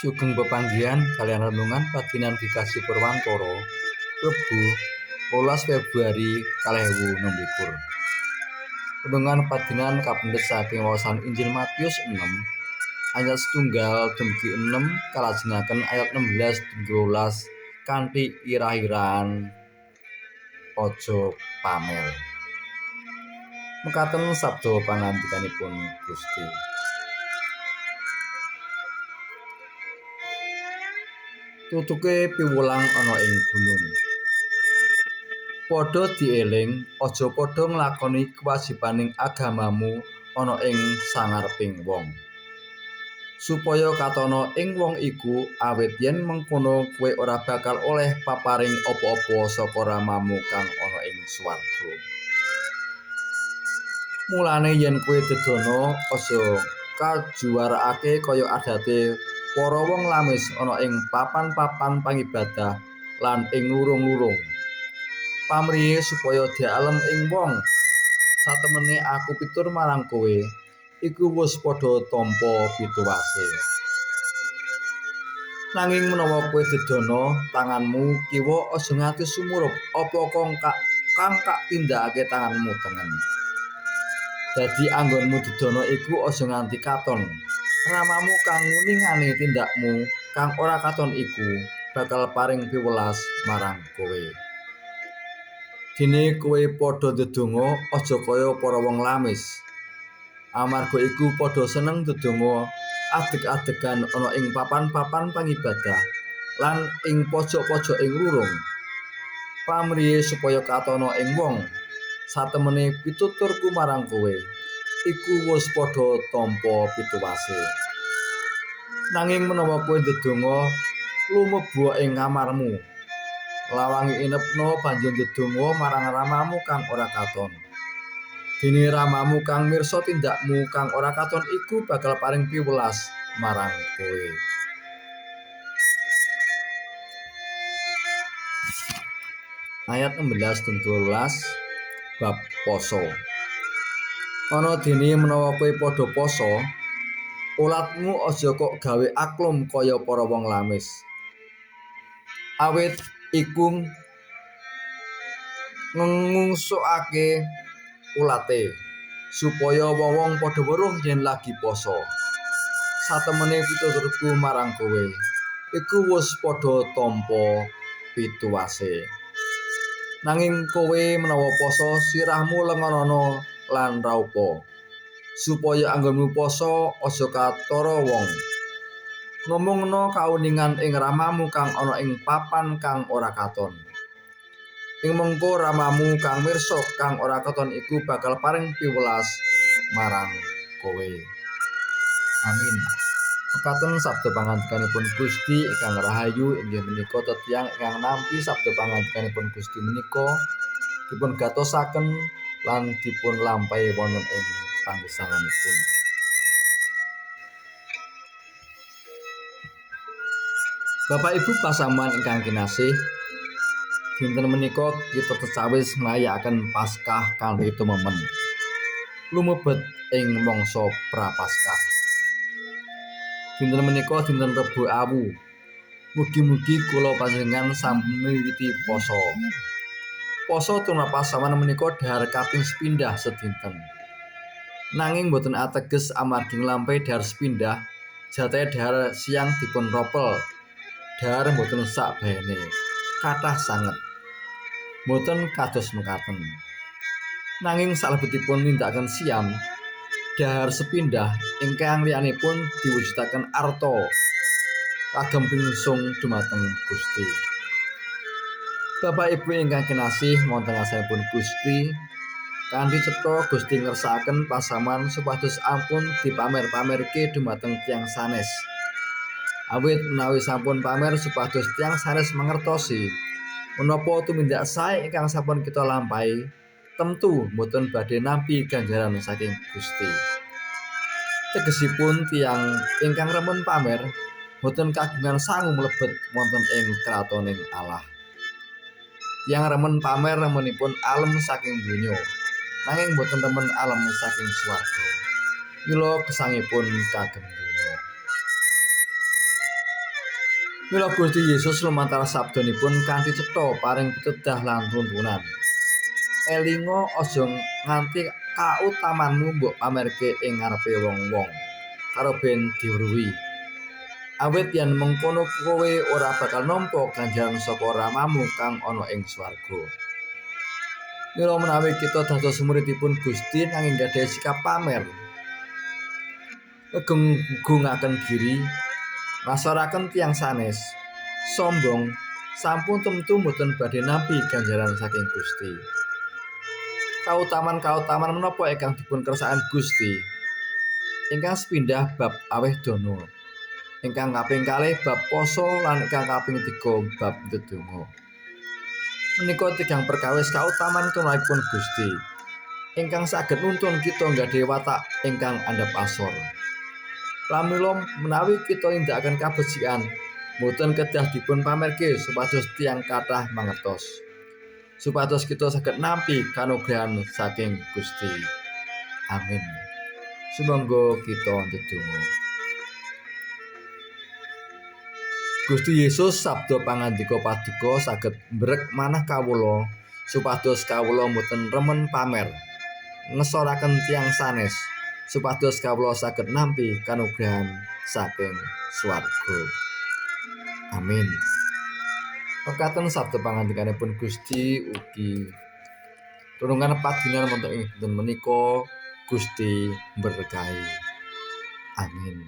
Sugeng pepanggihan kaliyan renungan padinan Kikasih Purwantara, Rebo 12 Februari 2026. Renungan padinan kapendhet saking wawasan Injil Matius 6 ayat setunggal dumugi 6 kalajengaken ayat 16 dumugi 12 kanthi irah-irahan aja pamer. Mekaten sabda pangandikanipun Gusti. Tutuke piwulang ana ing gunung. Padha dieling, aja padha nglakoni kewajibaning agamamu ana ing sangareping wong, supaya katana ing wong iku, awit yen mengkono kowe ora bakal oleh paparing apa-apa saka Ramamu kang ana ing swarga. Mulane yen kowe dedana, aja kajuwarakake kaya adate para wong lamis ana ing papan-papan pangibadah lan ing lurung-lurung, pamrihe supaya dialem ing wong. Satemene aku pitur marang kowe, iku wis padha tampa pituwase. Nanging menawa kowe dedana, tanganmu kiwa aja nganti sumurup apa kang kak tindakake tanganmu tengen. Dadi anggonmu dedana iku aja nganti katon. Ramamu kang nguningani tindakmu kang ora katon iku bakal paring piwelas marang kowe. Dene kowe padha ndedonga aja kaya para wong lamis. Amarga iku padha seneng ndedonga adeg-adegan ana ing papan-papan pangibadah lan ing pojok-pojok ing lurung, pamrihe supaya katana ing wong. Satemene pituturku marang kowe, iku wis padha tampa pituwase. Nanging menawa kowe ndedonga, lumebu ing kamarmu, lawangi inepno banjur ndedonga marang Ramamu kang ora katon. Dene Ramamu kang mirsa tindakmu kang ora katon iku bakal paring piwelas marang kowe. Ayat 16 dan 12 bab poso. Ana dene menawa kowe padha poso, ulatmu aja kok gawe aklum kaya para wong lamis. Awit iku ngungsukake ulate supaya wong-wong padha weruh yen lagi poso. Satemene pituturku marang kowe, iku wis padha tampa pituwase. Nanging kowe menawa poso, sirahmu lenganana lan raupa, supaya anggonmu poso aja katara wong. Ngomongno kauningan ing Ramamu kang ana ing papan kang ora katon. Ing mengko Ramamu kang mirsa kang ora katon iku bakal paring piwelas marang kowe. Amin. Mekaten sabda pangandikanipun Gusti ingkang rahayu, inggih menika tetiang ingkang nampi sabda pangandikanipun Gusti menika dipun gatosaken lan dipun lampahi wonten ing panggesanganipun. Bapak Ibu pasamuan ingkang kinasih, dinten menika kita tetawis ngrayakaken Paskah kanthi tumemen lumebet ing mangsa Prapaskah. Dinten menika dinten Rebo Awu. Mugi-mugi kula panjenengan sampun miwiti poso. Poso tumrap pasamuan menika dhahar kaping sepindah sedinten. Nanging boten ateges amargi nglampahi dhahar sepindah, jatahe dhahar siang dipun ropel. Dhahar boten sak bahene, kathah sanget. Boten kados mekaten. Nanging salebetipun nindakaken siam, dhahar sepindah ingkang liyanipun diwujudaken arta kagem pingsung dumateng Gusti. Bapak Ibu ingkang kinasih wonten ngarsanipun Gusti, kanthi cetha Gusti ngersakaken pasamuan supados ampun dipamer-pamerke dumateng tiyang sanes. Awit menawi sampun pamer supados tiyang sanes mangertosi menapa tumindak sae ingkang sampun kita lampahi, tentu mboten badhe nampi ganjaran saking Gusti. Tegesipun tiyang ingkang remen pamer boten kagungan sangu mlebet wonten ing kratoning Allah. Tiyang remen pamer remenipun alem saking donya, nanging boten remen alem saking swarga. Mila gesangipun kagem donya. Mila Gusti Yesus lumantar sabdanipun kanthi cetha paring pitedah lan tuntunan. Elinga aja nganti kautamanmu mbok pamerke ing ngarepe wong-wong karo ben diweruhi. Awit yen mengkono kowe ora bakal nampa ganjaran saka Ramamu kang ana ing swarga. Mila menawi kita dados muridipun Gusti nanging gadhahi sikap pamer, ngegunggaken diri, ngasoraken tiyang sanes, sombong, sampun temtu mboten badhe nampi ganjaran saking Gusti. Kautaman-kautaman menapa ingkang dipun kersakaken Gusti? Ingkang sepindah bab aweh dana, ingkang kaping kalih bab poso lan ingkang kaping tiga bab ndedonga. Menika tigang perkawis kautaman tumrapipun Gusti ingkang saged nuntun kita nggadhahi watak ingkang andhap asor. Pramila menawi kita nindakaken kabecikan, mboten kedah dipun pamerke supados tiyang kathah mangertos, supados kita saged nampi kanugrahan saking Gusti. Amin. Sumangga kita ndedonga. Gusti Yesus, sabda pangandika paduka saged mbrek manah kawula supados kawula mboten remen pamer, ngesoraken tiyang sanes, supados kawula saged nampi kanugrahan saking swarga. Amin. Mekaten sabda pangandikanipun Gusti ugi renungan padinan wonten ing dinten menika. Gusti berkahi. Amin.